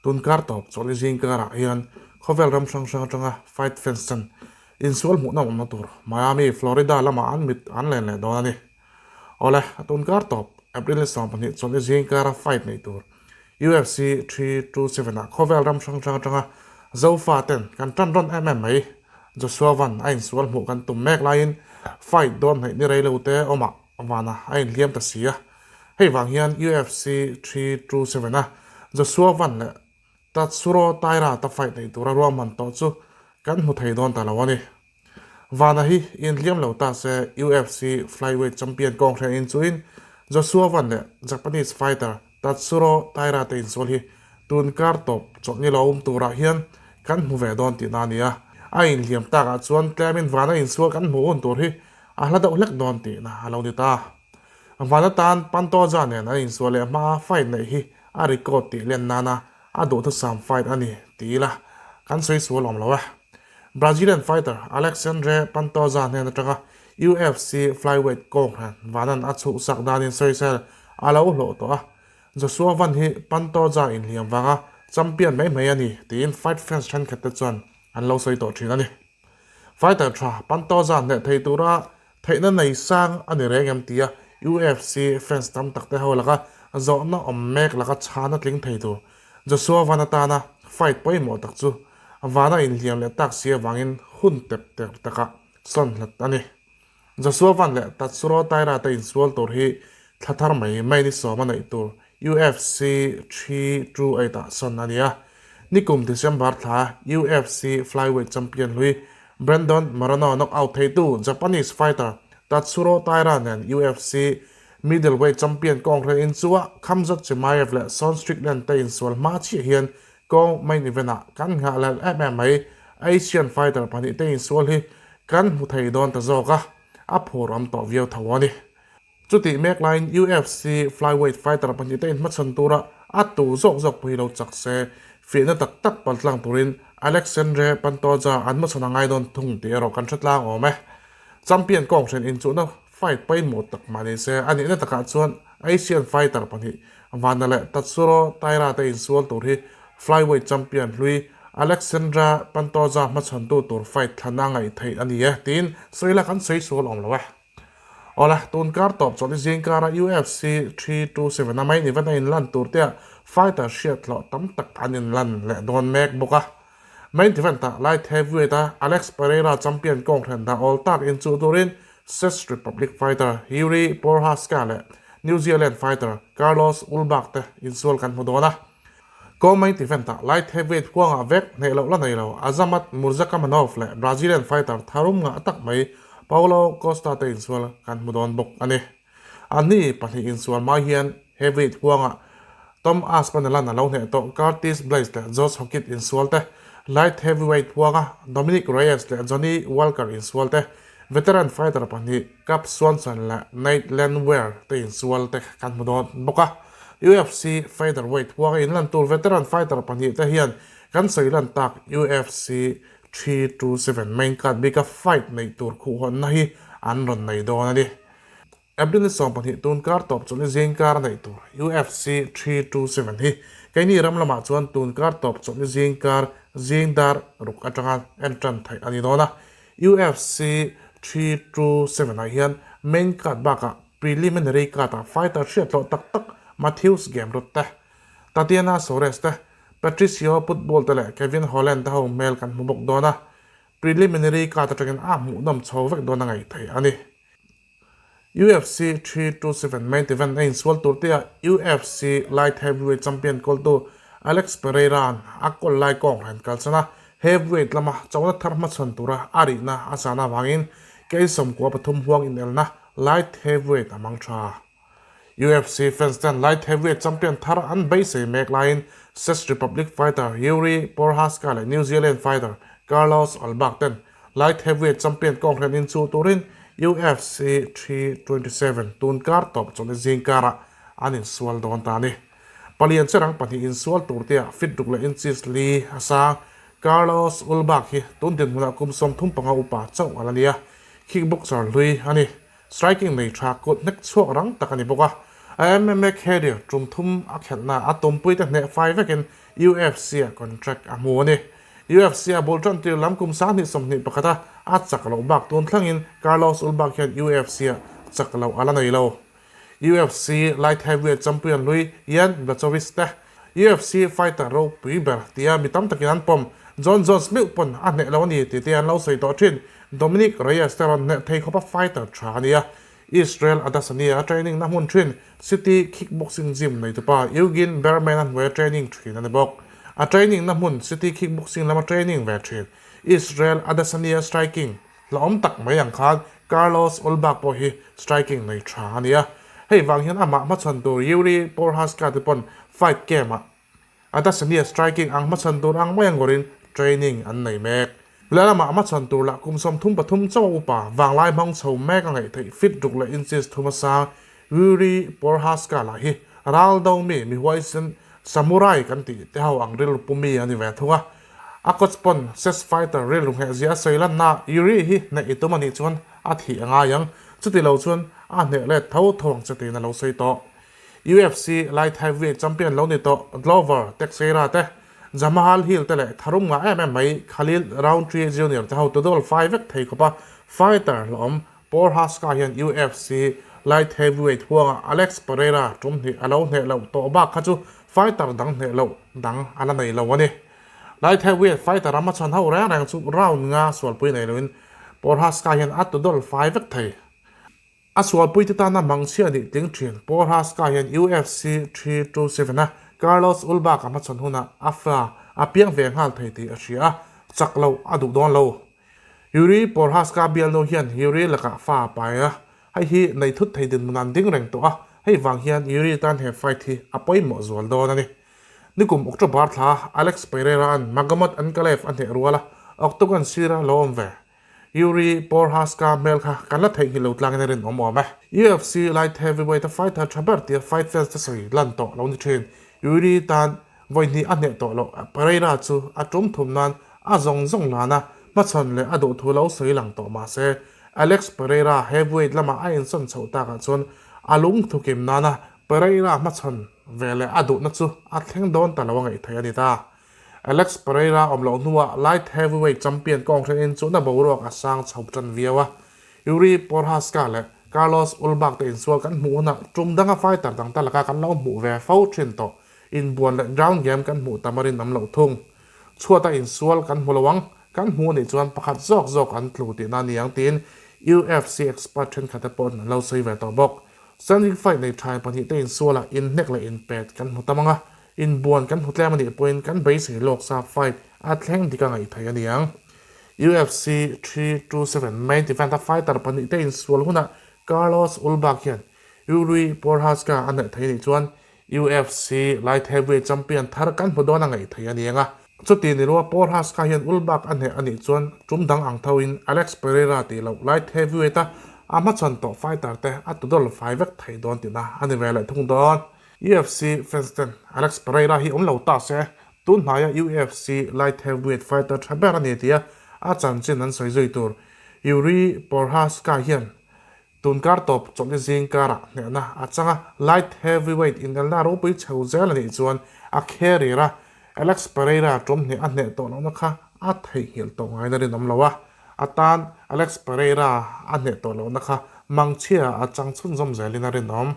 Tun kar tawp chawlhni zing karah hian khawvel ram hrang hrang atanga fight fans ten insual hmuhnawm awmna tur Miami, Florida lamah an mit an len leh dawn a ni. Awle, tun kar tawp April ni 12 chawlhni zing kara fight neih tur UFC 327 ah khawvel ram hrang hrang atanga Zofa ten kan tan rawn em em mai. Joshua Van a insual hmuh kan tum mek laiin fight dawn hnaih ni rei lo te awmah Vana a inhliam ta si a. Hei vang hian UFC 327 a Joshua Van leh Tatsuro Taira ta fight neih tura ruahman tawh chu kan hmu thei dawn ta lo a ni. Vana hi inhliam lo ta se UFC flyweight champion kawng hriat inchuhin Joshua Van leh Japanese fighter Tatsuro Taira te insual hi tun kar tawp chawlhni lo awm turah hian kan hmu ve dawn tihna a ni a. A inhliam takah chuan tlemin Vana insual kan hmuh hun tur hi a hla deuh hlek dawn tihna a lo ni ta. Van atan Pantoja nen an insual leh hmaa fight neih hi a record tih len nana a duhthusam fight a ni ti ila kan sawi sual awm lo e. Brazilian fighter Alexandre Pantoja hnen atanga UFC flyweight kawnghren Vanan a chhuhsak danin sawisel a lo hlawh tawh a, Joshua Van hi Pantoja inhliam vanga champion mai mai a ni tiin fight fans thenkhat te chuan an lo sawi tawh thin a ni. Fighter tha Pantoja hneh thei tura Theihna nei sang a ni reng em tia UFC fans tam tak te ho laka zawhna awm mek laka chhana tling thei tur Joshua Van atana fight pawimawh tak chu Vana inhliam leh tak si avangin hun tep ter takah sawn hlat a ni. Joshua Van leh Tatsuro Taira te insual tur hi thla thar mai mai ni sawm a neih tur UFC 328 ah sawn a ni a. Nikum December thla UFC flyweight champion hlui Brandon Moreno knockout theitu Japanese fighter Tatsuro Taira nen UFC middleweight champion kawng hren inchuah Khamzat Chimaev leh Sean Strickland te insual hma chiah hian kawng main event ah kan nghahhlelh em em mai. Asian fighter pahnihte insual hi kan hmu thei dawn ta zawk a, a phur awm tawh viau tho a ni. Chutih mek laiin UFC flyweight fighter pahnihte inhmachhawn tura a tu zawk zawk pawh hi lo chak se, fiahna tak tak paltlang turin Alexandre Pantoja an hmachhawn a ngai dawn thung tih erawh kan hre tlang awm e. Champion kawnghren inchuhna fight pawimawh tak mah ni se, a nihna takah chuan Asian fighter pahnih Vana leh Tatsuro Taira te insual tur hi flyweight champion hlui Alexandre Pantoja hmachhawntu tur fight thlana ngaih theih a ni e tiin sawi la kan sawi sual awm lo e. Awle, tun kar tawp chawlh i zing kara UFC 327 a main event a inlan tur te ah fighter hriat hlawh tam tak an inlan leh dawn mek bawk a. Main event ah light heavyweight a Alex Pereira champion kawnghren dah awl tak inchuh turin Czech Republic fighter Jiri Prochazka leh New Zealand fighter Carlos Ulberg te insual kan hmu dawn a. Co-main event ah light heavyweight huangah vek hneh loh la nei lo Azamat Murzakanov leh Brazilian fighter tharum ngah tak mai Paulo Costa te insual kan hmu dawn bawk a ni. Anni pahnih insual hma hian heavyweight huangah Tom Aspinall-an a lo hneh tawh Curtis Blaydes leh Josh Hokit insual te, light heavyweight huanga Dominick Reyes leh Johnny Walker insual te, veteran fighter pahnih Cub Swanson leh Nate Landwehr te insual te kan hmu dawn bawk a. UFC featherweight huanga inlan tur veteran fighter pahnih te hian kan sawi lan tak UFC 327 main card bika fight neih tur khuhhawnna hi an rawn nei dawn a ni. April ni 12 tun kar tawp chawlhni zing kar neih tur UFC 327 hi keini ram lamah chuan tun kar tawp chawlhni zing kar zing dar ruk atanga en tan theih a ni dawn a. UFC 327 ah hian main card bakah preliminary card ah fighter hriathlawh tak tak Mateusz Gamrot te, Tatiana Suarez te, Patricio Pitbull te leh Kevin Holland te ho hmel kan hmu bawk dawn a, preliminary card atangin a hmuhnawm chho vek dawn a ngaih theih a ni. UFC 327 main event a insual tur te ah UFC light heavyweight champion kawltu Alex Pereira-a'n a kawl lai kawng han kalsan a, heavyweight lama chona thar hmachhawn tura a rihna a zan avangin kei 13 huang inelna light heavyweight a hmang tha. UFC fans ten light heavyweight champion thar an beisei mek laiin Czech Republic fighter Jiri Prochazka leh New Zealand fighter Carlos Ulberg ten Light heavyweight champion kawnghren inchuh turin UFC 327 tun kar tawp chawlhni zing karah an insual dawn ta a ni. Palian cherang pahnih insual tur te ah fit ruk leh inches li a sang. Carlos Ulberg hi tun dinhmunah kum 35 upa chauh a la ni a, kickboxer hlui a ni. Striking nei tha kut hnek chhuak rang tak a ni bawk a. A MMA career tum thum a khelhna a tumpui te hneh fai vekin UFC-ah contract a hmu a ni. UFC-a bul tan tir lam kum 2021 a a chak loh bak tun thlengin Carlos Ulberg hian UFC-ah chak loh a la nei lo. UFC light heavyweight champion hlui Jan Blachowicz te UFC fighter ropui ber tia mi tam takin an pawm. Jon Jones meuh pawn a hneh lo a ni tih te an lo sawi tawh thin. Dominick Reyes te rawn hneh thei khawpa fighter tha a ni a. Israel Adesanya a training na hmun thin City Kickboxing Gym neitupa Eugene Berman a hnuaia training thin a ni bawk. A training na hmun City Kickboxing lama training ve thin Israel Adesanya striking Hlauhawm tak mai ang khan Carlos Ulberg pawh hi striking nei tha a ni a, hei vang hian amah hmachhawn tur Yuri Prochazka te pawn fight camp-ah Adesanya striking ang hmachhawn tur ang mai a ngawrin training an nei mek. Lehlamah hmachhawn tur lah kum 33 chauh a upa vanglai hmang chho mek a ngaih theih fit ruk leh inches thum a sang Yuri Prochazka lah hi ral do mi mi huaisen samurai kan tih te ho ang rilru pu mi a ni ve thung a. A coach pawn chess fighter rilru ngheh zia a sawi lanna Yuri hi hneh i tum a nih chuan a thih a ngai ang, chuti lo chuan a hneh let tho tho ang che tiin a lo sawi tawh. UFC light heavyweight champion lo ni tawh Glover Teixeira te, Jamahal Hill te leh tharum ngah em em mai Khalil Rountree Junior te ho tudul fai vek thei khawpa fighter hlawm Prochazka hian UFC light heavyweight huangah Alex Pereira tum hnih a lo hneh loh tawh bak kha chu fighter dang hneh loh dang a la nei lo a ni. Light heavyweight fighter a hmachhawn ho reng reng chu round nga sualpui nei loin Prochazka hian a tudawl fai vek thei. A sualpui te tana mangchhia nih tling thin Prochazka hian UFC 327 a Carlos Ulberg a hmachhawn hunah a fa a piang ve nghal thei tih a hria a, chak loh a duh dawn lo. Yuri Prochazka bialnu hian Yuri lakah fa a pai a, hei hi nei thut thei dinhmun an ding reng tawh a, hei vang hian Yuri tan he fight hi a pawimawh zual dawn a ni. Nikum October thla Alex Pereira-a'n Magomed Ankalaev a hneh rual a, Octagon sira lo awm ve. Yuri Prochazka hmel kha kan la theihnghilh lo tlangin a rinawm awm e. UFC light heavyweight a fighter tha ber tia fight fans te sawi lan tawh lo ni thin. Yuri tan Vawi hnih a hneh tawh loh Pereira chu a tum thum nan a zawng zawng lana hmachhawn leh a duh thu lo sawi lang tawh mah se, Alex Pereira heavyweight lamah a insawn chhoh takah chuan a lung thukim nana Pereira hmachhawn ve leh a duhna chu a thleng dawn ta lo a ngaih theih a ni ta. Alex Pereira awm loh hnuah light heavyweight champion kawng hrenin chuhna boruak a sang chho tan viau a, Yuri Prochazka leh Carlos Ulberg te insual kan hmuh hunah tum danga fighter dang ta laka kan lo hmuh ve fo thin tawh. Inbuan leh ground game kan hmuh tam a rinawm loh thung. Chhuata insual kan hmu lo ang, kan hmu anih chuan pakhat zawk zawk an tlu tihna a ni ang tiin UFC expert thenkhat te pawhin an lo sawi ve tawh bawk. Standing fight nei thain pahnihte insualah inhnek leh inpet kan hmu tam ang a, inbuan kan hmu tlem anih pawhin kan beisei lawk sa fight a thleng dik a ngaih theih a ni ang. UFC 327 main event a fighter pahnihte insual hunah Carlos Ulberg hian Yuri Prochazka a hneh thei anih chuan UFC light heavyweight champion thar kan hmu dawn a ngaih theih a ni ang a. Chuti ni lua Prochazka hian Ulberg a hneh a nih chuan tum dang ang thoin Alex Pereira tih loh light heavyweight a a hmachhawn tawh fighter te a tudawl fai vek thei dawn tihna a ni ve leh thung dawn. UFC fans ten Alex Pereira hi awm lo ta se, tun hnaia UFC light heavyweight fighter tha ber a ni tia a chanchin an sawi zui tur Yuri Prochazka hian Tunkar tawp chawlhni zing karah hnehna a chang a, light heavyweight inelna ropui chho zel a nih chuan a carrier a, Alex Pereira tum hnih a hneh tawh lohna kha a theihnghilh tawh ngaina rinawm lo a, a tan Alex Pereira a hneh tawh lohna kha mangchhia a chang chhunzawm zelin a rinawm.